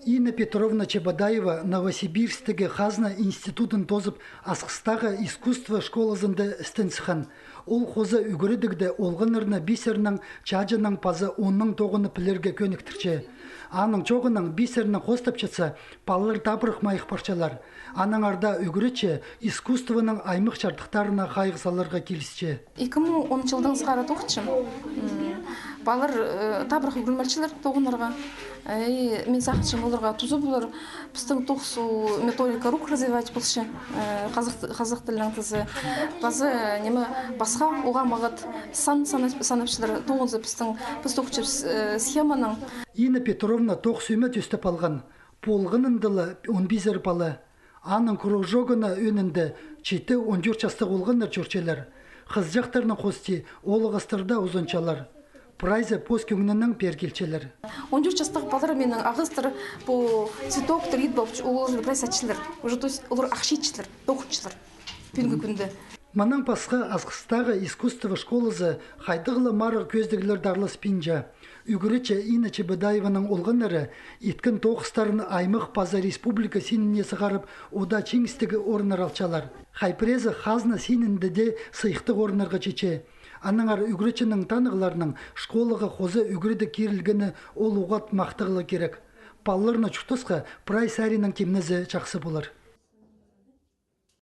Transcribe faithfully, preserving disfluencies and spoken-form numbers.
Инна Петровна Чебодаева Новосибирсктегі хазна институдын тоозып, Асхыстағы искусство школазында істен сыххан. Ол хоза ӱгредігде олғаннарны бисернең, чааҷынаң паза оннаң тоғынып пілерге кӧніктірче. Аның чооғынаң бисернең хостапчатса, палалар табырах майых парчалар. Аннаңар даа ӱгретчі искусствоның аймах чардыхтарына хайығ саларға килісче. Ікі муң он чылдаң сығара тоғынчам. Палалар табырах ӱгренмелчелер тоғынарға. И мин сағынчам, оларға туза полар. Пістің тоғыс методика рук развивать полча, хазах тілінең тізе. Паза ниме, пасха оға мағат сан санапчалар тоғынза, пістің піс тоғынчабыс схеманың. Инна Петровна тоғыс ӧме тӧстеп алған. Полғанында ла он пизер пала. Аның кружогына ӧӧнінде читі он тӧрт частығ олғаннар чӧрчелер. Хызыҷахтарның хости оолағастар даа узанчалар. Прайзы пос кӧңнінең пеер килчелер. Он тӧрт частығ палалар минің ағастар, пу цветоктар ит полча, олар прай сатчалар. Уже, то есть, олар ахча итчелер, тоғынчалар пӱӱнгі кӱнде. Мыннаң пасха Асхыстағы искусство школазы хайдағ ла марығ кӧзідіглерде араласпинча. Ӱгретчі Инна Чебодаеваның олғаннары иткен тоғыстарын аймах паза республика синіне сығарып, удаа чиңістіг орыннар алчалар. Хай піреезі хазна синінде дее сыйыхтығ орыннарға читче. Аннаңар ӱгретчінің танығларының школаға хоза ӱгредіг кирілгені ол уғаа махтағлығ кирек. Палаларны чуртасха прай саринаң тимнезі чахсы полар.